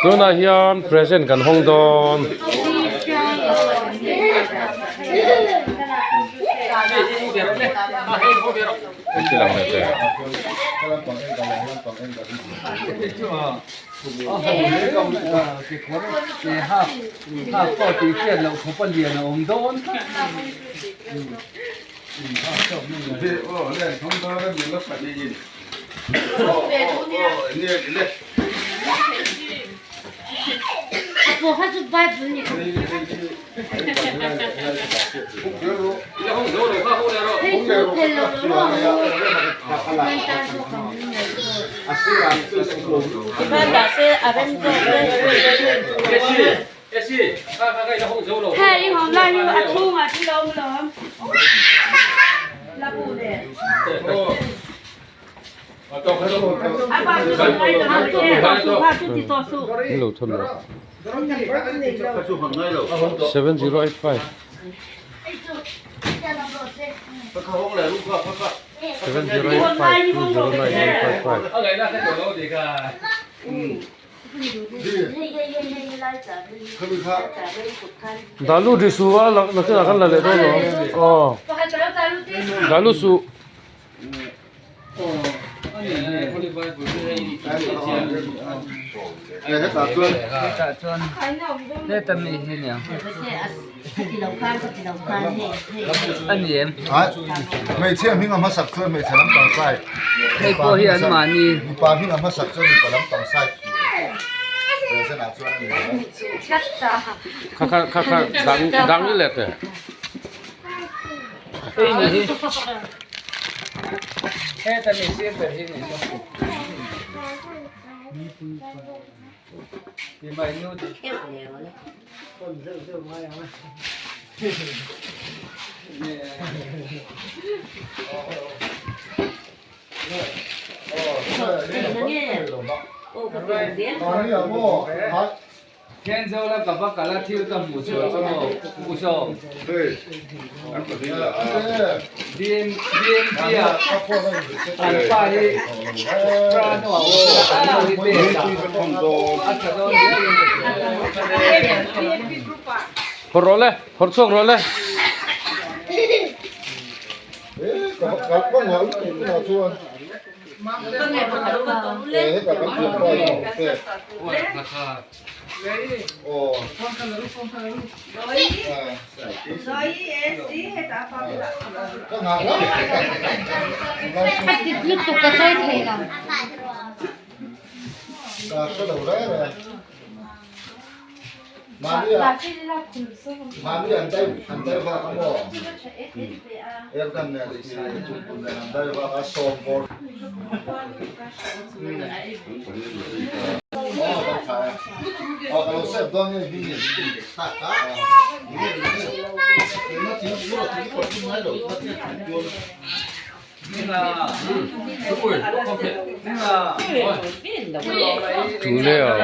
Tunah hian present kan hawng dawn. 7085 7085 209155. Dalu ri su a nakinah kan la leh dawn lo aw dalu suh. Hmeichhia hming a hmasak chuan hmeichhe lampang side mipa hming a hmasak chuan mipa lampang side present ah chuan a ni a. Kha kha kha kha dang dang i let e. Phawrh rawh le, phawrh chhuak rawh le. A dik lutuk ka chawi thei lo. Tule aw.